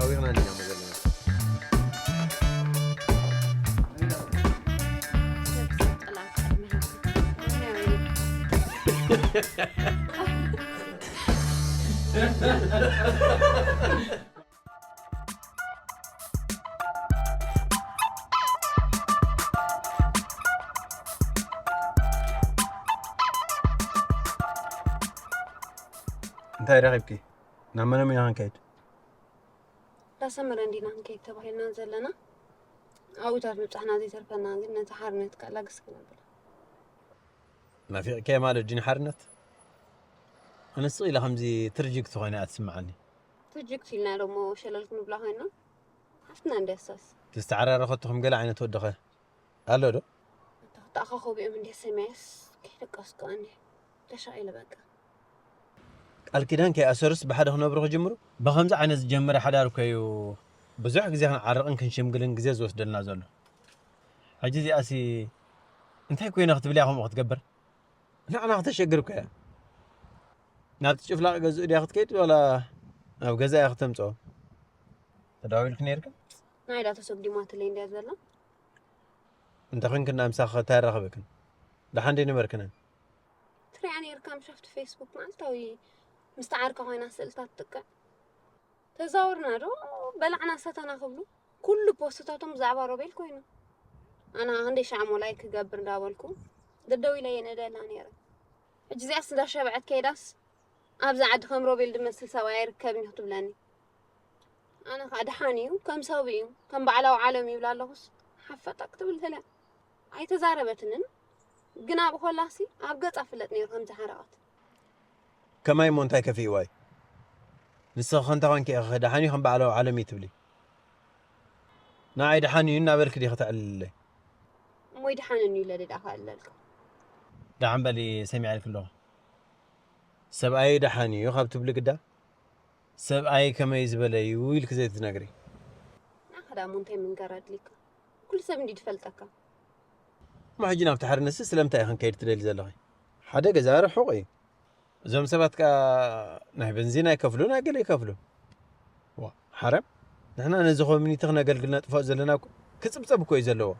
ኣዊቕና እንዲና ዘለና። እንታይ ረኺብኪ? ናብ መኖም ኢና ክንከይድ? ዳሰመረ እንዲና ክንከይድ ተባሂልና ዘለና። ኣብኡታት ምብጻሕና ዘይተርፈና ግን ነቲ ሓርነት ክላግስ ክነብል። ናፊቕኪ ማለት ድዩ ሓርነት? ኣነ ስቕ ኢለ ከምዚ ትርጅግቲ ኮይነ እያ ትስምዓኒ። ትርጅግቲ ኢልና ደሞ ሸለል ክንብላ ኮይና ሓፍትና እንድያሳስ። ተስተዓራረኸትኹም ገለ ዓይነት ወድኸ ኣሎ ዶ? እንተ ክተኣኻኸቡ እዮም እንድያ ሰማያስ ከይደቀስኩ ኣነ ተሻቒለ በቃ። ቃል ኪዳን ከይኣሰሩስ ብሓደ ክነብሩ ክጅምሩ? ብኸምዚ ዓይነት ዝጀመረ ሓዳር እኮ እዩ ብዙሕ ግዜ ክንዓርቕን ክንሽምግልን ግዜ ዝወስደልና ዘሎ። ሕጂ እዚኣሲ እንታይ ኮይነ ክትብል እያ ከምኡ ክትገብር? ንዓና ክተሸግር እኮ እያ። ናብቲ ጭፍላቕ ገዝኡ ድያ ክትከይድ ዋላ ናብ ገዛ እያ ክተምጽኦ? ተደዋዊልኪ ነይርካ? ናይ ዳ ተሰጉዲማትለይ እንድያ ዘላ። እንተ ኾንክና ምሳኺ እንታይ ኣራኸበክን? ደሓን ዶ ኣይነበርክንን? ትሪኣ ነይርካ ምሽ ኣብቲ ፌስቡክ መዓልታዊ ምስቲ ዓርካ ኮይና ስእልታት ትጥቅዕ። ተዛወርና ዶ በላዕና ሰተና ክብሉ ኩሉ ፖስትታቶም ብዛዕባ ሮቤል ኮይኑ። ኣነ ክንደይ ሻዕሞ ላይክ ክገብር እንዳበልኩ ደደው ኢለ የንእደላ ነይረ። ሕጂ እዚኣስ እንዳሸበዐት ከይዳስ ኣብዚ ዓዲ ከም ሮቤል ዝመስል ሰብኣይ ኣይርከብን እዩ ክትብለኒ። ኣነ ከዓ ደሓን እዩ፣ ከም ሰብ እዩ፣ ከም ባዕላዊ ዓለም ይብላ ኣለኹስ ሓፈጣ ክትብል ተልያ። ኣይተዛረበትንን፣ ግን ኣብኡ ኮላሲ ኣብ ገጻ ፍለጥ ነይሩ ከም ዝሓረቐት። ከማይ እሞ እንታይ ከፊእዋ እዩ? ንስኺ ከ እንታይ ኾንኪ ኢኺ ደሓን እዩ ከም ባዕላዊ ዓለም እዩ ትብሊ? ንዓይ ደሓን እዩ እናበልኪ ዲኺ ተዕልልለይ? እሞይ ደሓን እዩ ኢለ ድኣ ከዕልለልካ። ደሓን በሊ ሰሚዐልኪ ኣለኹ። ሰብኣየይ ደሓን እዩ ካብ ትብሊ ግዳ ሰብኣየይ ከመይ ዝበለ እዩ ኢልኪ ዘይትነግሪ? ንዓኻ ደኣ እሞ እንታይ ምንጋር ኣድልዩካ? ኩሉ ሰብ እንድዩ ዝፈልጠካ። እሞ ሕጂ ናብቲ ሓርነትሲ ስለምንታይ ኢኺ ክንከይድ ትደሊ ዘለኺ? ሓደ ገዛ ርሑቕ እዩ። እዞም ሰባት ከኣ ናይ በንዚን ኣይከፍሉ፣ ናይ ገለ ይከፍሉ። ዋ፣ ሓራም። ንሕና ነዚ ኮሚኒቲ ክነገልግል ነጥፍኦ ዘለና እኮ ክጽብጸብ እኮ እዩ ዘለዎ።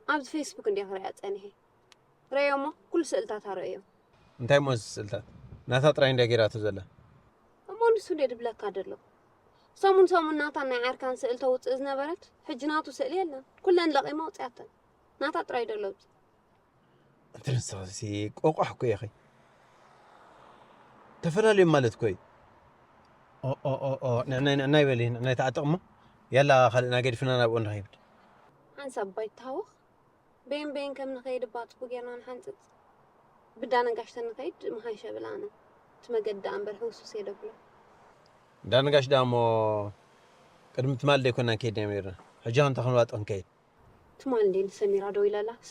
ኣብዚ ፌስቡክ እንድየ ክሪኣ ጸኒሐ። ረእዮሞ፣ ኩሉ ስእልታታ ረእዮ። እንታይ እሞ እዚ ስእልታት? ናታ ጥራይ እንድያ ገይራቶ ዘላ። እሞ ንሱ እንድየ ድብለካ ደሎ። ሰሙን ሰሙን ናታን ናይ ዓርካን ስእሊ ተውጽእ ዝነበረት፣ ሕጂ ናቱ ስእሊ የለን። ኩለን ለቒማ ኣውጺኣተን። ናታ ጥራይ ደሎ ኣብዚ። ኣንቲ ንስኺሲ ቆቋሕ እኮ ኢኺ። ተፈላለዮም ማለት እኮ እዩ። ኦ፣ ኦ፣ ኦ፣ ኦ፣ ንዕናይ፣ ንዕናይ በሊ፣ ንዕናይ ተዓጠቕ እሞ። ያላ ካልእና ገዲፍና ናብኡ ንኸይድ። ሓንሳብ ባይትሃወኽ። በይን በይን ከም ንኸይድ እባ ጽቡቕ ጌርና ንሓንጽጽ። ብዳ ነጋሽ ተንኸይድ ምሓሸ ብል ኣነ። እቲ መገዲ ደኣ እምበር ህውሱስ እየ ደብሎ። እንዳ ነጋሽ ደኣ እሞ ቅድሚ ትማል ደይኮና ንከይድ ነይርና። ሕጂ ኸ እንታይ ክንዋጥእ ክንከይድ? ትማል እንዴ ንሰሚራ ደው ኢለላስ?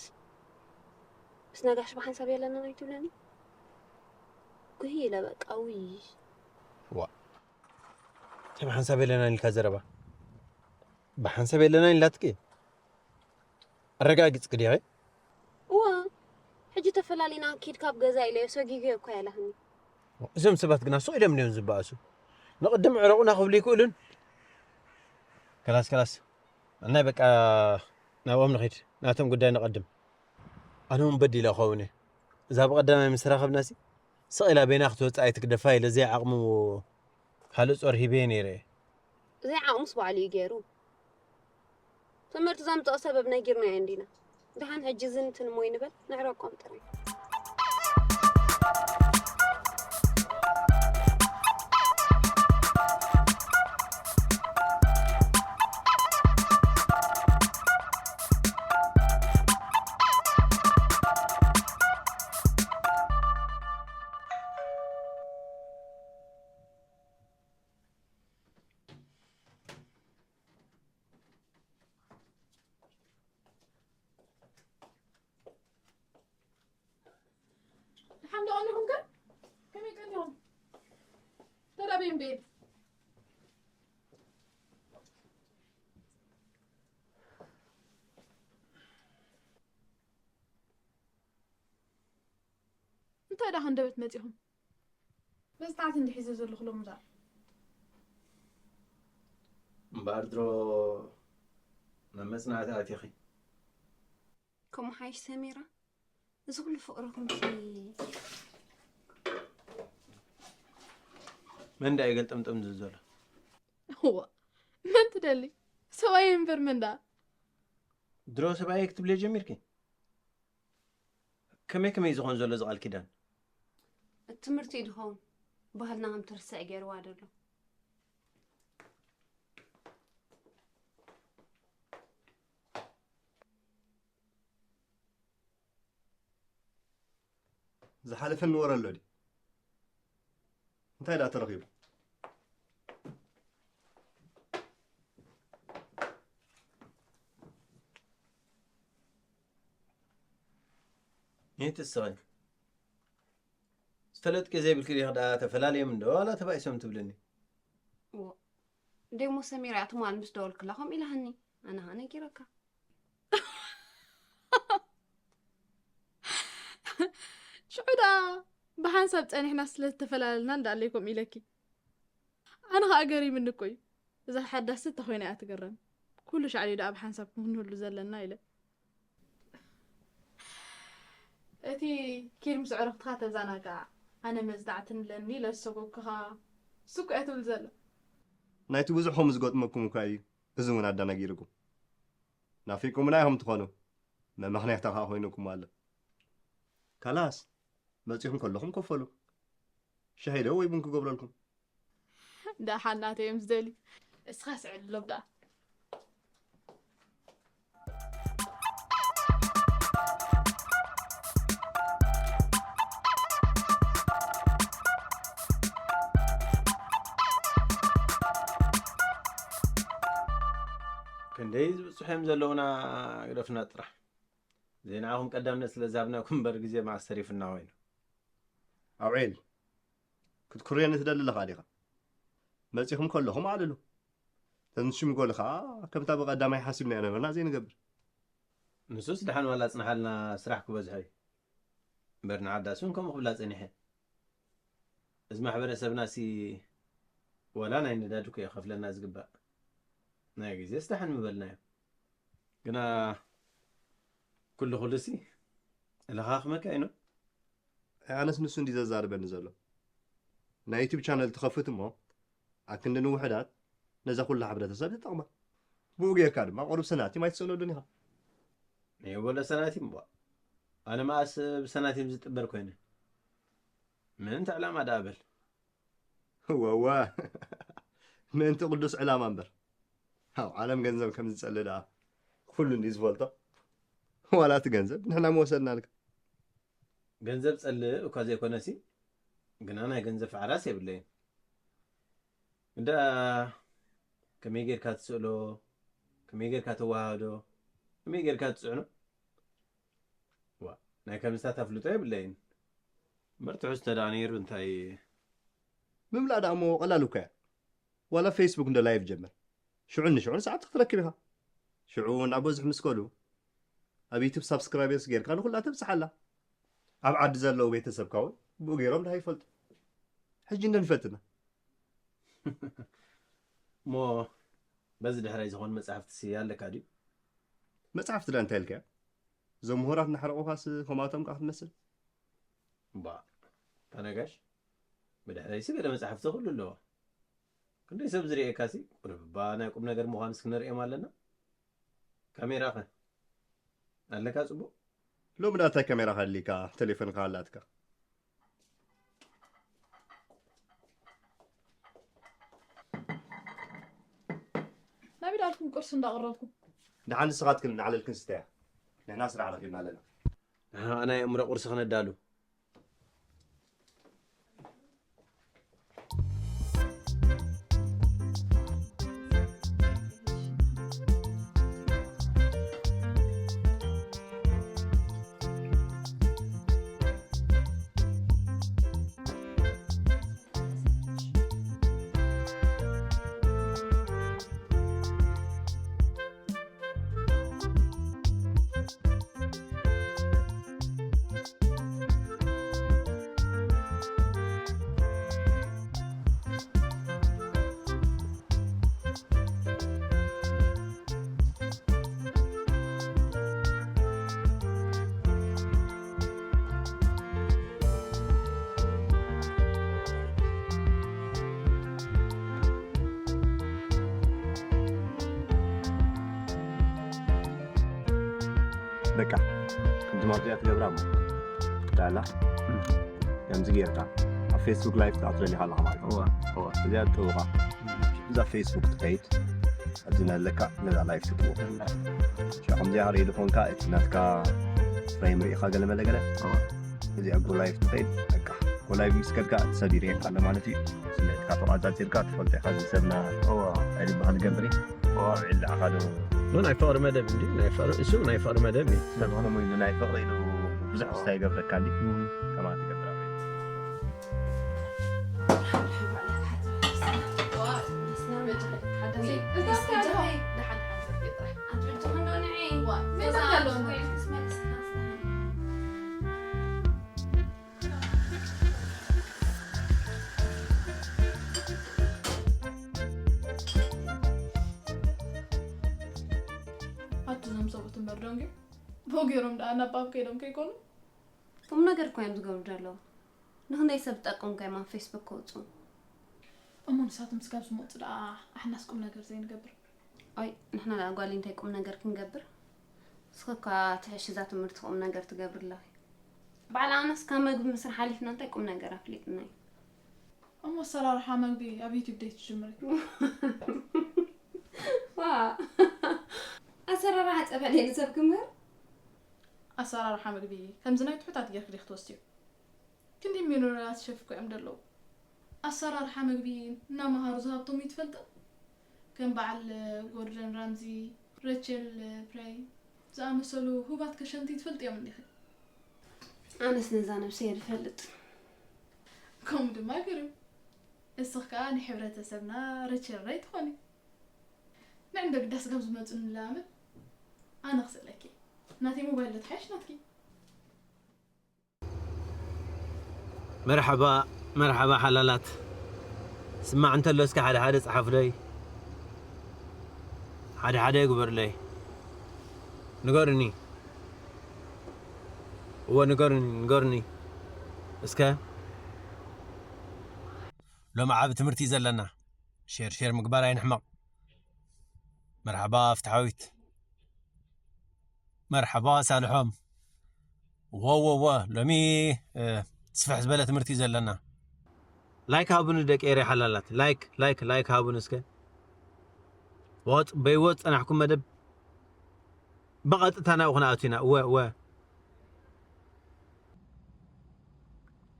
ምስ ነጋሽ ብሓንሳብ የለናን ኣይትብለኒ? ጉሂ ኢለ በቃ፣ ውይ። ዋ። እንታይ ብሓንሳብ የለናን ኢልካ ዘረባ? ብሓንሳብ የለናን ኢላትኪ? ኣረጋጊጽኪ ዲኺ? እዋ፣ ሕጂ ተፈላሊና ኪድ ካብ ገዛ ኢለዮ ሰጊገዮ እኮ ያላህኒ። እዞም ሰባት ግና ሱቕ ኢሎም እዮም ዝበኣሱ። ንቕድም ዕረቑና ክብሉ ይክእሉን። ከላስ፣ ከላስ። ኣናይ በቃ ናብኦም ንኺድ። ናቶም ጉዳይ ንቐድም። ኣነ እውን በዲለ እኸውን እየ። እዛ ብቐዳማይ ምስ ረኸብናሲ፣ ስቕ ኢላ በይና ክትወጽእ ኣይትግደፋ ኢለ ዘይዓቕሙ ካልእ ጾር ሂበየ ነይረ እየ። ዘይዓቕሙስ ባዕሉ እዩ ገይሩ። ትምህርቲ ዘምጽኦ ሰበብ ነጊርናዮ እንዲና። ደሓን ሕጂ ዝንትን እሞ ይንበል፣ ነዕረቆም ጥራይ። ደሓን ዶ ቀኒኹም ከ? ከመይ ቀኒኹም? ተዳበይም ቤት። እንታይ ደኣ ከንደበት መጺኹም? በዚ ሰዓት እንዲ ሒዘ ዘለኹ ሎሚ ደኣ። እምበኣር ድሮ ናብ መጽናዕቲ ኣቲኺ። ከምኡ ሓይሽ ሰሚራ፣ እዚ ኩሉ ፍቕርኹም ሲ መን ደኣ እዩ ገልጠምጠም ዝብል ዘሎ? እዋ፣ መን ትደሊ? ሰብኣይ እምበር መን ደኣ? ድሮ ሰብኣይ ክትብልዮ ጀሚርኪ? ከመይ ከመይ ዝኸውን ዘሎ እዚ ቃል ኪዳን? እቲ ትምህርቲ እዩ ዝኸውን። ባህልና ከም ትርስዕ ገይርዋ ዘሎ። ዝሓለፈኒ ወረ ኣሎ ድዩ? እንታይ ደኣ ተረኺቡ? ይትስኸኝ ዝተለጥቂ ዘይብልኪ ዲኻ ደኣ ተፈላለዮም እንዶ ዋላ ተባኢሶም ትብልኒ? እዎ። ደሞ ሰሚራ እያ ትማል ምስ ደወልክላ ከምኡ ኢላሃኒ። ኣነ ኸኣ ነጊረካ። ሽዑ ደኣ ብሓንሳብ ጸኒሕና ስለ ዝተፈላለና እንዳኣለይ ከምኡ ኢለኪ። ኣነ ኸኣ ገሪምኒ እኮ እዩ። እዛ ሓዳስ ተኾይና እያ ትግረም። ኩሉ ሻዕሊ ደኣ ብሓንሳብ ክንህሉ ዘለና ኢለ። እቲ ኪድ ምስ ዕርኽትኻ ተዘናጋዕ፣ ኣነ መጽናዕቲ ኣለኒ ኢለ ዝሰጎግኩኻ፣ እሱ እኮ እያ ትብል ዘላ። ናይቲ ብዙሕ ከምኡ ዝገጥመኩም እኳ እዩ፣ እዚ እውን ኣደናጊርኩም። ናፊቁምና ኢኹም ትኾኑ፣ መመኽንያታ ኸኣ ኮይኑኩም ኣሎ። ካላስ፣ መጺኹም ከለኹም ከፈሉ። ሻሂ ዶ ወይ ቡን ክገብረልኩም? ደሓን ናተይ እዮም ዝደልዩ። እስኻ ስዕልሎም ደኣ። ክንደይ ዝብጽሑ እዮም ዘለዉና፣ ግደፉና ጥራሕ። ዘይንዓኹም ቀዳምነት ስለ ዝሃብናኩም እምበር ግዜ መዓስ ተሪፉና ኮይኑ። ኣውዔል፣ ክትኩርየኒ ትደሊ ኣለኻ ዲኻ? መጺኹም ከለኹም ኣዕልሉ። ተንሽምጎል ኸኣ ከምታ ብቐዳማይ ሓሲብናዮ ነበርና ዘይንገብር። ንሱስ ደሓን ዋላ ጽንሓልና ስራሕ ክበዝሖ እዩ። እምበር ንዓዳስ እውን ከምኡ ክብላ ጸኒሐ። እዚ ማሕበረሰብናሲ ዋላ ናይ ነዳዲ እኮ እዩ ከፍለና ዝግባእ። ናይ ግዜስ ደሓን ምበልናዮ። ግና ኩሉ ኩሉሲ እለኻኽመካ እዩ ነው። ኣነስ ንሱ እንዲ ዘዛርበኒ ዘሎ። ናይ ዩቱብ ቻነል ትኸፍት እሞ ኣክንዲ ንውሕዳት ነዛ ኩላ ሕብረተሰብ ትጠቕማ። ብኡ ጌርካ ድማ ቁሩብ ሰናቲም ኣይትስእነሉን ኢኻ። ንየበሎ ሰናቲም እባ። ኣነ መኣስ ብሰናቲም ዝጥበር ኮይነ? ምእንቲ ዕላማ ደኣ በል። እወ፣ እወ። ምእንቲ ቅዱስ ዕላማ እምበር። ኣብ ዓለም ገንዘብ ከም ዝጸልእ ደኣ ኩሉ እንዲ ዝፈልጦ። ዋላ እቲ ገንዘብ ንሕና ምወሰድናልካ። ገንዘብ ጸልእ እኳ ዘይኮነሲ፣ ግና ናይ ገንዘብ ፋዕራስ የብለይን። እንዳ ከመይ ጌርካ ትስእሎ፣ ከመይ ጌርካ ተወሃህዶ፣ ከመይ ጌርካ ትጽዕኖ? ዋ፣ ናይ ከምዝታት ኣፍልጦ የብለይን። እምበር ትሕዝቶ ደኣ ነይሩ እንታይ? ምምላእ ደኣ እሞ ቀላል እኮ እያ። ዋላ ፌስቡክ እንዶ ላይቭ ጀምር። ሽዑ ንሽዑ ንሰዓት ክትረክብ ኢኻ። ሽዑ እውን ኣብ በዝሑ ምስ ከዱ፣ ኣብ ዩቱብ ሳብስክራይበርስ ጌርካ ንኹላ ተብጽሓላ። ኣብ ዓዲ ዘለዉ ቤተሰብካ እውን ብኡ ገይሮም ድሃ ይፈልጡ። ሕጂ እንዶ ንፈትና። እሞ በዚ ድሕረይ ዝኾን መጽሓፍቲ ስያ ኣለካ ድዩ? መጽሓፍቲ ደኣ እንታይ ኢልካዮ? እዞም ምሁራት እናሕረቑኻስ ከምኣቶም ከኣ ክትመስል? እባ፣ እታ ነጋሽ፣ ብድሕረይሲ ገለ መጻሕፍቲ ኩሉ ኣለዋ። ክንደይ ሰብ ዝርእየካሲ፣ ቁሩብ እባ ናይ ቁም ነገር ምዃንስ ክነርእዮም ኣለና። ካሜራኸ ኣለካ ጽቡቕ? ሎሚ ደኣ እንታይ ካሜራ ከድልይካ፣ ቴሌፎንካ ኣላትካ። ናበይ ደኣልኩም ቁርሲ እንዳቐረብኩም? ደሓን ንስኻትክን እናዕለልክን ስተያ። ንሕና ስራሕ ረኺብና ኣለና። ንሕና ናይ ኣእምሮ ቁርሲ ክነዳሉ። በቃ፣ ክንዲ ማብዚኣ ትገብራ እሞ ዳላ ከምዚ ጌርካ ኣብ ፌስቡክ ላይፍ ትኣትወኒ ኣለኻ ማለት እዩ። እዋ፣ እዋ። እዚኣ ትጥውቓ። እዛ ፌስቡክ ትኸይድ፣ ኣብዚ ናለካ ነዛ ላይፍ ትጥውቕ። እላ። ሻ ከምዚኣ ሬዲ ኾንካ፣ እቲ ናትካ ፍሬም ርኢኻ ገለ መለ ገለ። እዋ። እዚኣ ጎ ላይፍ ትኸይድ፣ በቃ፣ ጎ ላይፍ ምስ ከድካ፣ እቲ ሰብ ይርእየካ ኣሎ ማለት እዩ። ስምዒትካ ተቋጻጺርካ ትፈልጦ ኢኻ፣ እዚ ሰብና እዋ። እንታይ ዝበሃል ይገብር እዩ። እዋ። ኣብ ዕላኻ ዶ ኖ፣ ናይ ፍቕሪ መደብ እንዲ፣ ናይ ፍቕሪ፣ እሱ ናይ ፍቕሪ መደብ እዩ። ሰብ ከምኡ ኢሉ ናይ ፍቕሪ ኢሉ ብዙሕ ክስታይ ይገብረካ እንዲ። እም። ከማን ትገብር ኣብ ቤት። ኣቲ እዞም ሰብኡት እምበር ደንጊ ብኡ ገይሮም ደኣ ናብ ኣብ ከይዶም ከይኮኑ። ቁም ነገር እኮ እዮም ዝገብሩ ዘለዉ። ንክንደይ ሰብ ዝጠቅም ከ ማን ፌስቡክ ከውፅኡ? እሞ ንሳቶም ስጋብ ዝመፁ ደኣ ኣሕናስ ቁም ነገር ዘይንገብር? ኣይ ንሕና ደኣ ጓል እንታይ ቁም ነገር ክንገብር? እስኺ እኳ ትሕሽ እዛ ትምህርቲ ቁም ነገር ትገብሪ ኣለኺ። ባዕላ ኣነስ ካብ መግቢ ምስራሕ ሓሊፍና እንታይ ቁም ነገር ኣፍሊጥና እዩ? እሞ ኣሰራርሓ መግቢ ኣብ ዩቲዩብ ደይ ትጅምሪ? ዋ ኣሰራርሓ ፀብሒ ደይ ንሰብ ክምህር? ኣሰራርሓ መግቢ ከምዚ ናይ ትሑታት ጌርክ ዲኽ ትወስድዮ? ክንደይ ሚልዮነራት ሸፍ እኮ እዮም ደለዉ። ኣሰራርሓ መግቢ እናመሃሩ ዝሃብቶም ይትፈልጥ? ከም በዓል ጎርደን ራምዚ፣ ረቸል ፕራይ ዝኣመሰሉ ሁባት ከሸንቲ ትፈልጥዮም እንዲኺ? ኣነስ ነዛ ነብሰይ እየ ዝፈልጥ። ከምኡ ድማ ግርም። እስኽ ከኣ ናይ ሕብረተሰብና ረቸል ራይ ትኾኒ። ንዕንዶ ግዳስ ጋብ ዝመጹ ንለማመድ። ኣነ ክስእለኪ። ናተይ ሞባይል ዶ ትሓይሽ ናትኪ? መርሓባ፣ መርሓባ ሓላላት። ስማዕ እንተሎ እስከ ሓደ ሓደ ጸሓፉለይ። ሓደ ሓደ ግበሩለይ። ንገሩኒ። እወ፣ ንገሩኒ፣ ንገሩኒ። እስከ። ሎሚ ዓቢ ትምህርቲ እዩ ዘለና። ሼር፣ ሼር ምግባር ኣይንሕመቕ። መርሓባ ፍትሓዊት። መርሓባ ሳልሖም። ወ፣ ወ፣ ወ፣ ሎሚ፣ እ፣ ስፍሕ ዝበለ ትምህርቲ እዩ ዘለና። ላይክ ሃቡኒ ደቂ ኤረይ ሓላላት። ላይክ፣ ላይክ፣ ላይክ ሃቡኒ እስከ። ወጽ-፣ በይወ ዝጸናሕኩም መደብ ብቐጥታ ናብኡ ክንኣቱ ኢና። ወ፣ ወ።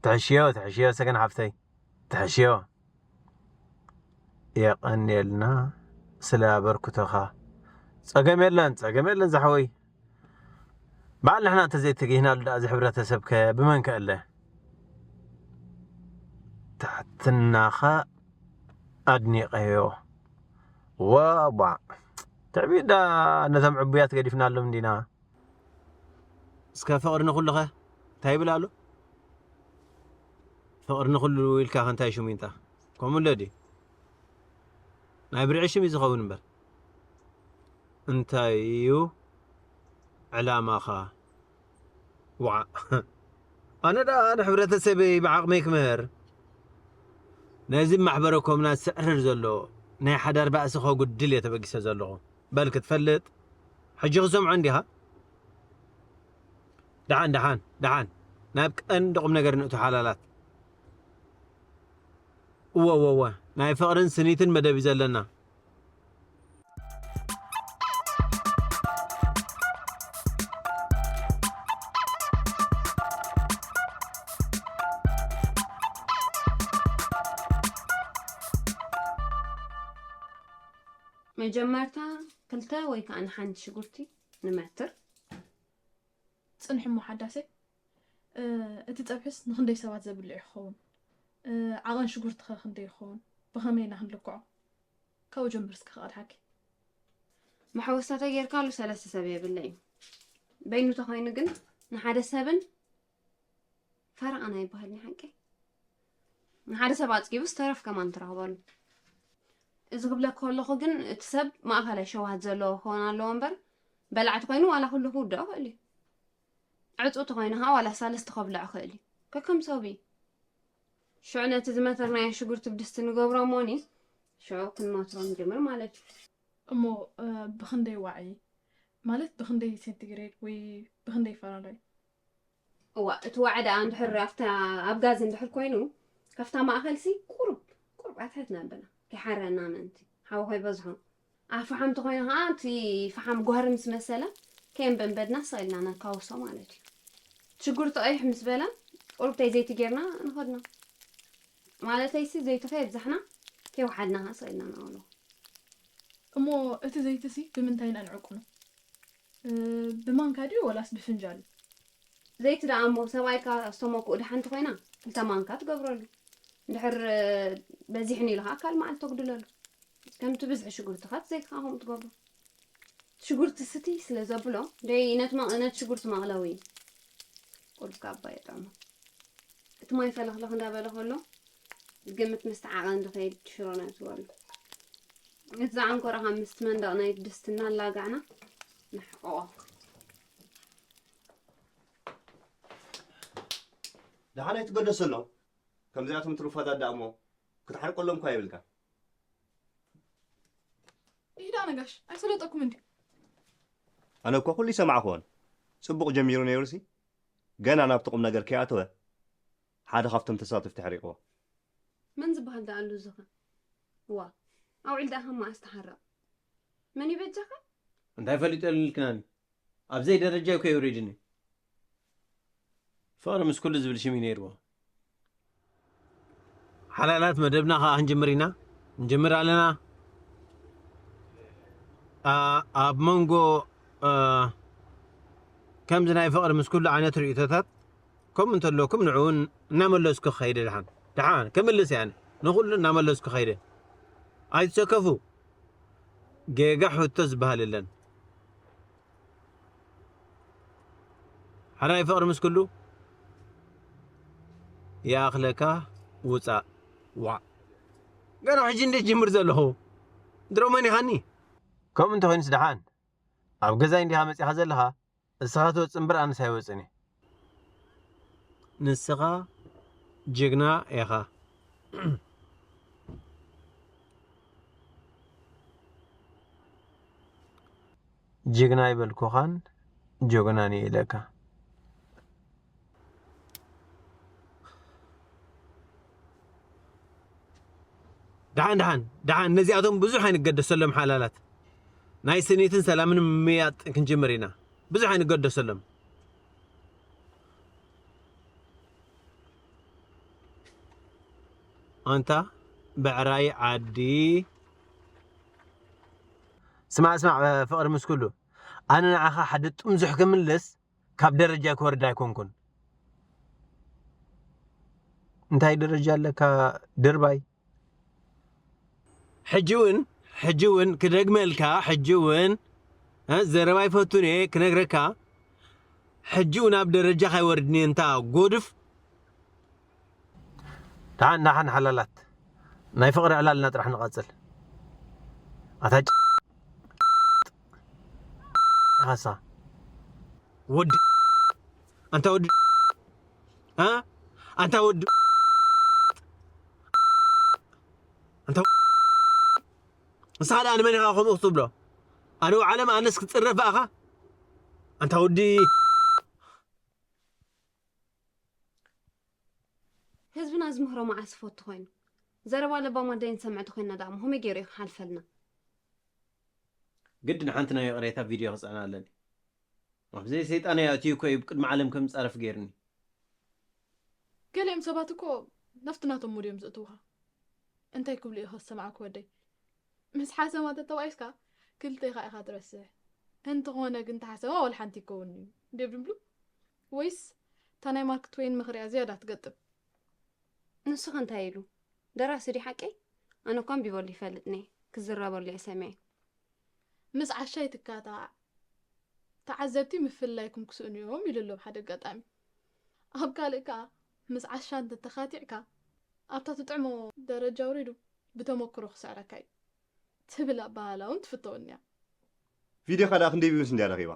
ትሕሽዮ፣ ትሕሽዮ ሰገን ሓፍተይ። ትሕሽዮ። የቐንየልና ስለ ኣበርክቶኻ። ጸገም የለን፣ ጸገም የለን ዝሓወይ። በዓል ንሕና እንተዘይተጊህናሉ ደኣ እዚ ሕብረተሰብከ ብመን ከእለ? ትሕትናኻ ኣድኒቐዮ። ዋባዕ። ትዕቢት ደኣ ነቶም ዕቡያት ገዲፍናሎም እንዲና። እስከ ፍቕሪ ንኹሉኸ እንታይ ይብል ኣሎ? ፍቕሪ ንኹሉ ኢልካ ከ እንታይ ሽሙ ይንጣ? ከምኡ ኣሎ ድዩ? ናይ ብርዒ ሽም እዩ ዝኸውን እምበር። እንታይ እዩ ዕላማኻ? ዋዕ። ኣነ ደኣ ንሕብረተሰበይ ብዓቕመይ ክምህር፣ ነዚ ማሕበረ ኮምና ዝስዕርር ዘሎ ናይ ሓዳር ባእሲ ከጉድል እየ ተበጊሰ ዘለኹ። በል ክትፈልጥ፣ ሕጂ ክሰምዖ እንዲኻ? ደሓን፣ ደሓን፣ ደሓን። ናብ ቀንዲ ቁም ነገር ንእቱ ሓላላት። እወ፣ እወ፣ እወ። ናይ ፍቕርን ስኒትን መደብ እዩ ዘለና። መጀመርታ ክልተ ወይ ከኣ ንሓንቲ ሽጉርቲ ንመትር። ጽንሒ እሞ ሓዳሰይ፣ እ፣ እቲ ጸብሒስ ንኽንደይ ሰባት ዘብልዕ ይኸውን? እ፣ ዓቐን ሽጉርትኸ ክንደይ ይኸውን? ብኸመይ ኢና ክንልክዖ? ካብኡ ጀምር እስከ ክቐድሓኪ። መሐወስታ ተጌርካሉ ሰለስተ ሰብ የብለይ እዩ። በይኑ ተኾይኑ ግን ንሓደ ሰብን ፈረቓን ኣይበሃልን ሓቂ። ንሓደ ሰብ ኣጽጊቡ ዝተረፍ ከማን ትረኽበሉ። እዚ ክብለክ ከለኹ ግን እቲ ሰብ ማእኸላይ ሸውሃት ዘለዎ ክኸውን ኣለዎ እምበር በላዕቲ ኮይኑ ዋላ ኩሉ ክውድኦ ይኽእል እዩ። ዕጹው ተኾይኑ ኸዓ ዋላ ሳልስቲ ከብልዖ ይኽእል እዩ። ከከም ሰቡ እዩ። ሽዑ ነቲ ዝመተርናዮ ሽጉርቲ ብድስቲ ንገብሮ እሞኒ ሽዑ ክንመትሮ ንጅምር ማለት እዩ። እሞ፣ እ፣ ብኽንደይ ዋዒ? ማለት ብኽንደይ ሴንቲግሬድ ወይ ብኽንደይ ፋራናይት? እዋ፣ እቲ ዋዒ ደኣ እንድሕር ኣብታ ኣብ ጋዝ እንድሕር ኮይኑ፣ ካብታ ማእኸልሲ ቁሩብ ቁሩብ ኣትሕት ነብና፣ ከይሓረና ምእንቲ ሓዊ ከይበዝሖ። ኣብ ፈሓም ተኾይኑ ከዓ እቲ ፈሓም ጓህሪ ምስ መሰለ ከየንበንበድና ስቕ ኢልና ነካውሶ ማለት እዩ። ሽጉርቲ ቀይሕ ምስ በለ ቁሩብተይ ዘይቲ ጌርና ንኸድና። ማለተይሲ ዘይቲ ከየብዛሕና ከይወሓድና ከዓ ስቕ ኢልና ንኣውሎ። እሞ እቲ ዘይትሲ ብምንታይ ኢና ንዕቁኖ? ብማንካ ድዩ ወላስ ብፍንጃል? ዘይቲ ደኣ እሞ ሰብኣይካ ስተሞክኡ ደሓንቲ ኮይና ክልተ ማንካ ትገብረሉ። እንድሕር በዚሕኒ ኢሉ ከዓ ካልእ መዓልቲ ተጉድለሉ። ከምቲ ብዝሒ ሽጉርትኻ እቲ ዘይትኻ ከምኡ ትገብሮ። ሽጉርቲ ስቲ ስለ ዘብሎ ደይ ነቲ መ- ነቲ ሽጉርቲ መቕለዊ እዩ። ቁልፍ ካባ የጥዕሞ። እቲ ማይ ፈለኽለኽ እንዳበለ ከሎ ግምት ምስ ተዓቐን ዝኸይድ ሽሮ ናይ ትበሉ። እቲ ዝዓንኮረኻ ምስቲ መንደቕ ናይ ድስቲ እናላጋዕና ንሕቆ። ደሓን ኣይትገደሰሎም። ከምዚኣቶም ትሩፋት ኣዳእሞ ክትሓርቀሎም እኳ የብልካ። ኢዳ ነጋሽ ኣይሰለጠኩም እንዲ ኣነ እኮ ኩሉ ይሰማዕክዎን ጽቡቕ ጀሚሩ ነይሩሲ ገና ናብቲ ቁም ነገር ከይኣተወ ሓደ ካብቶም ተሳተፍቲ ሕሪቕዎ። መን ዝበሃል ደኣ ኣሉ ዝኸ ዋ ኣውዒል ደኣ ካብ መዓስ ተሓረቕ? መን ይበጃኻ? እንታይ ፈሊጠሉ ኢልክናኒ? ኣብዘይ ደረጃ እኮ የውሪድኒ። ፍቕሪ ምስ ኩሉ ዝብል ሽም እዩ ነይርዎ። ሓላላት መደብና ከዓ ክንጅምር ኢና። ንጅምር ኣለና። ኣ- ኣብ መንጎ እ፣ ከምዚ ናይ ፍቕሪ ምስ ኩሉ ዓይነት ርእይቶታት ከምኡ እንተለኩም ንዕኡ እውን እናመለስኩ ክኸይደ ደሓን ደሓን ክምልስ እየ ኣነ ንኹሉ እናመለስኩ ከይደ ኣይትሰከፉ ጌጋ ሕቶ ዝበሃል የለን ሓራይ ፍቕሪ ምስ ኩሉ ይኣኽለካ ውፃእ ዋእ ገና ሕጂ እንዴት ጅምር ዘለኹ ድሮ መን ኢኻኒ ከምኡ እንተኾይኑስ ደሓን ኣብ ገዛይ እንዲኻ መፂኻ ዘለኻ እስኻ ትወፅእ እምበር ኣነስ ኣይወፅን እየ ንስኻ ጅግና ኢኻ ጅግና ኣይበልኩኻን ጆግናን እየ ኢለካ ደሓን ደሓን ደሓን ነዚኣቶም ብዙሕ ኣይንገደሰሎም ሓላላት ናይ ስኒትን ሰላምን ምምያጥ ክንጅምር ኢና ብዙሕ ኣይንገደሰሎም ኣንታ ብዕራይ ዓዲ ስማዕ ስማዕ ፍቕሪ ምስ ኩሉ ኣነ ንዓኻ ሓደ ጥምዙሕ ክምልስ ካብ ደረጃ ክወርድ ኣይኮንኩን እንታይ ደረጃ ኣለካ ድርባይ ሕጂ እውን ሕጂ እውን ክደግመልካ ሕጂ እውን እ፣ ዘረባ ይፈቱን እየ ክነግረካ ሕጂ እውን ኣብ ደረጃ ካይወርድኒ እንታ ጎድፍ ደሓን ደሓን ሓላላት ናይ ፍቕሪ ዕላልና ጥራሕ ንቐፅል ኣታ ጭ- ኢኻሳ ወዲ ኣንታ ወዲ እ? ኣንታ ወዲ ኣንታ ንስኻ ደኣ ንመን ኢኻ ከምኡ ክትብሎ ኣነ ዓለም ኣነስ ክፅረፍ ኣኻ ኣንታ ወዲ ህዝብና ዝምህሮ መዓስ ይፈቱ ኮይኑ ዘረባ ለባም ኣደይ ንሰምዕ ተኮይንና ደኣ ከመይ ገይሩ እዩ ክሓልፈልና ግድን ሓንቲ ናይ ይቕሬታ ቪድዮ ክፅዕና ኣለኒ ኣብዘይ ሰይጣን እያ እትዩ እኮ እዩ ብቅድሚ ዓለም ከም ፃረፍ ገይርኒ ገሊኦም ሰባት እኮ ናብቲ ናቶም ሙድ እዮም ዝእትውኻ እንታይ ክብሉ ኢኻ ዝሰማዕኩ ወደይ ምስ ሓሰማ ተተባኢስካ ክልተ ኢኻ ኢኻ ትረስሕ እንተኾነ ግን ተሓሰማ ዋላ ሓንቲ ይከውን እዩ እንደ ድብሉ ወይስ እታ ናይ ማርክ ትወይን ምኽሪያ ዝያዳ ትገጥም ንስኸ እንታይ ኢሉ ደራሲ ድዩ ሓቀይ ኣነ እኳ ኣንቢበሉ ይፈልጥኒ ክዝረበሉ እየ ሰሚዐ ምስ ዓሻ ይትካታዕ ተዓዘብቲ ምፍልላይኩም ክስእኑ እዮም ኢሉ ኣሎ ብሓደ ኣጋጣሚ ኣብ ካልእ ከኣ ምስ ዓሻ እንተተኻቲዕካ ኣብታ ትጥዕሞ ደረጃ ውሪዱ ብተመክሮ ክስዕረካ እዩ ትብል ኣበሃህላ እውን ትፍተወኒ እያ ቪድዮኻ ደኣ ክንደይ ቪውስ እንድያ ረኺባ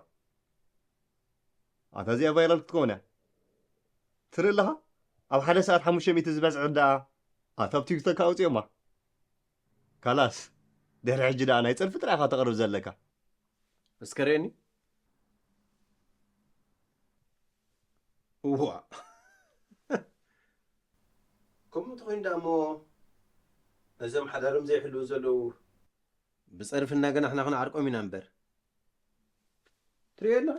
ኣታ እዚኣ ቫይራል ክትከውን እያ ትርኢ ኣለኻ ኣብ ሓደ ሰዓት ሓሙሽተ ሚእቲ ዝበዝዐ ደኣ ኣታ ኣብ ቲክቶክ ኣውፅኦማ ካላስ ድሕሪ ሕጂ ደኣ ናይ ፀድፊ ጥራይ ኢኻ ተቕርብ ዘለካ እስከ ርእየኒ ዋ፣ ከምኡ እንተኾይኑ ደኣ እሞ ነዞም ሓዳሮም ዘይሕልዉ ዘለዉ ብጸርፊ እናገናሕና ክንዓርቆም ኢና እምበር። ትርእዮ ኣለኻ?